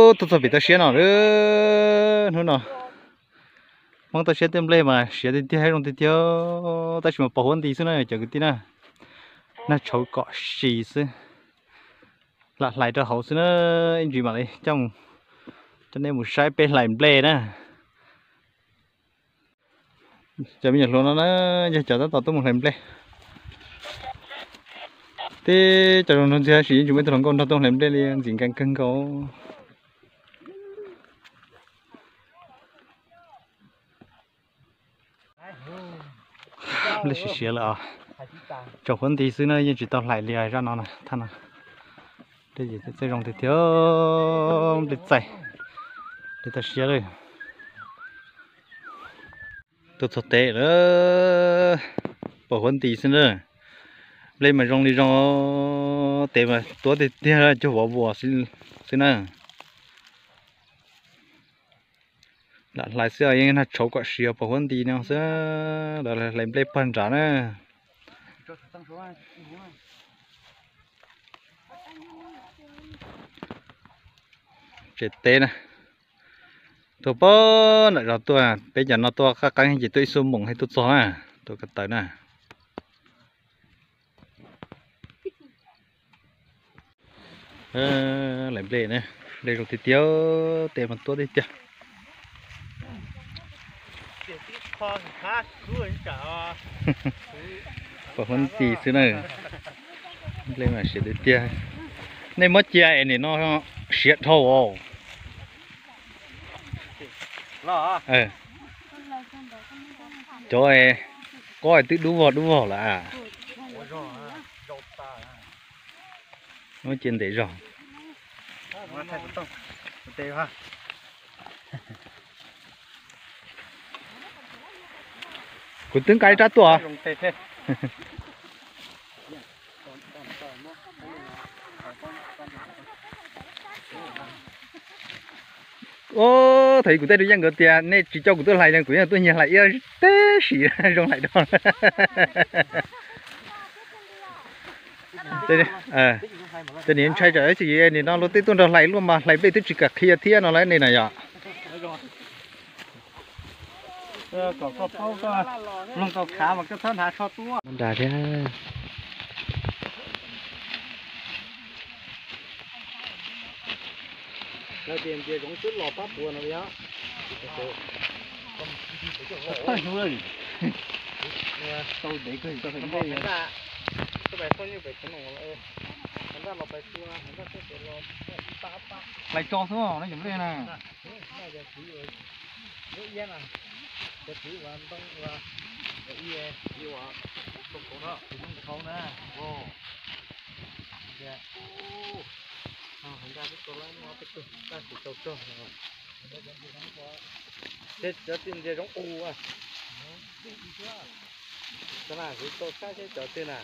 Tuaj txog pem toj siab no lawm, hnub no Hmoob toj siab tej nplej mas siav tiag tiag zoo tiag tiag, tab sis mas pos huab nti xwb na cov kwv tij na. Nag tshauv kom si xwb, lam hlais rau hauv xwb na, ib ntsis mam li coj, coj nej mus saib peb hlais nplej na. Cov me nyuam hluas no na, yog cov tab tom tuaj mus hlais nplej. Teb cov zoo nraug ntxiag tab sis yeej tsis muaj ib tug hluas nkauj nrog tuaj hlais nplej li, ntxim nkees kawg nkaus. Nplej siav siav lawm os. Tsaus huab nti xwb na, yeej tsis tau hlais li zaj no na, thaj no. Nplej txaij zoo tiag tiag, nplej txaij, nplej toj siab lawm. Tuaj txog teb lawm, pos huab nti xwb na. Nplej mas zoo li zoo, tes mas tuab tiag tiag, cuag vov vuas xwb na. Lam hlais xwb, yeej nag tshauv kom siav, pos huab nti no xwb, hlais nplej pog nrad na. Tsev teb na, tuaj pog nram zos tuaj, peb cov no tuaj qab qeeb ces tuaj ib xuab moos thiaj tuaj txog na, tuaj ko taw na. Hlais nplej na, nplej zoo tiag tiag, tes mas tuab tiag tiag. Pos huab nti xwb na, nplej mas siav tiag tiag. Nej muab cia es nim no siav dhau os. Cov kob twb dub vog dub vog lawm. Muab cia ntev zog. Kuv twb nqa ib rab tuaj. Thaum kuv tej rau yeej nkawd tias nej tsis coj kuv tuaj hlais no, kuv yeej tuaj nyiag hlais ib teb sim zoo hlais rau. Ces nim ntshai tsam ib chim nim no luag tej tuaj nrog hlais luaj mas hlais nplej twb tsis kam qhia thiab no lawm nej na yom. Nda thiab. Hlais tso xwb no cov nplej na. Cov txiv ntsia zoo u. Cov na kuv tau saib seb cov twg na.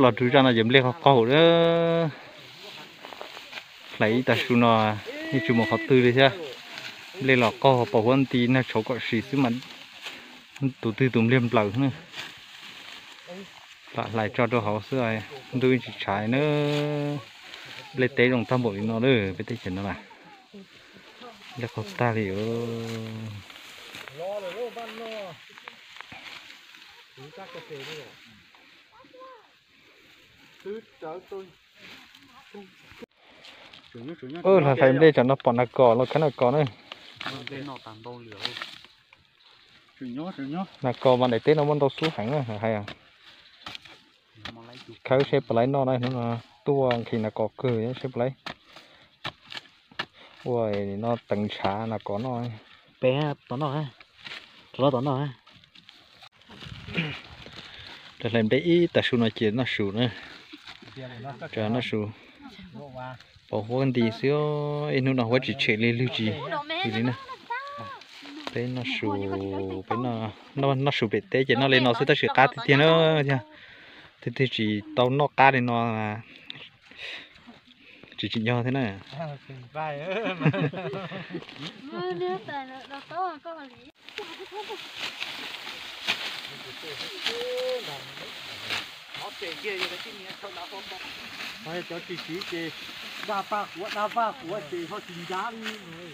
Los rau zaj no ces nplej qaug qaug lawm. Hlais ib tag su no yeej tsis mus qhov twg li thiab. Nplej los qaug pos huab nti, nag tshauv kom sim xwb mas tus twg tus npliag nplaws na. Lam hlais tso rau hauv xwb, ntuj yeej tsis tshav na. Nplej teb zoo tag npaum li no lawm peb teb chaws no na. Nplej qaug tag li. Hlais nplej tsam no pom nas kos los khawb nas kos na. Nas kos mas daim teb no muaj ntau xub heev na hais. Khawb seb puas laib noj na, hnub no tuaj nqhis nas kos kawg seb puas laib. Ua no teev ntshav nas kos noj. Peb tom noj, rov tom noj. Hlais nplej ib tag su no ces noj su na. Noj su pos huab nti xwb, ib hnub no huab tsis tshem li lwg tsis li na. Peb noj su, peb noj su pem teb ces noj li no xwb tab sis qab tiag tiag na. Tiag tiag tsis tau noj qab li no tsis tsim nyog thiab na. Cov tsis siv ces daj paj quav daj paj quav ces ho tsis ncav li no.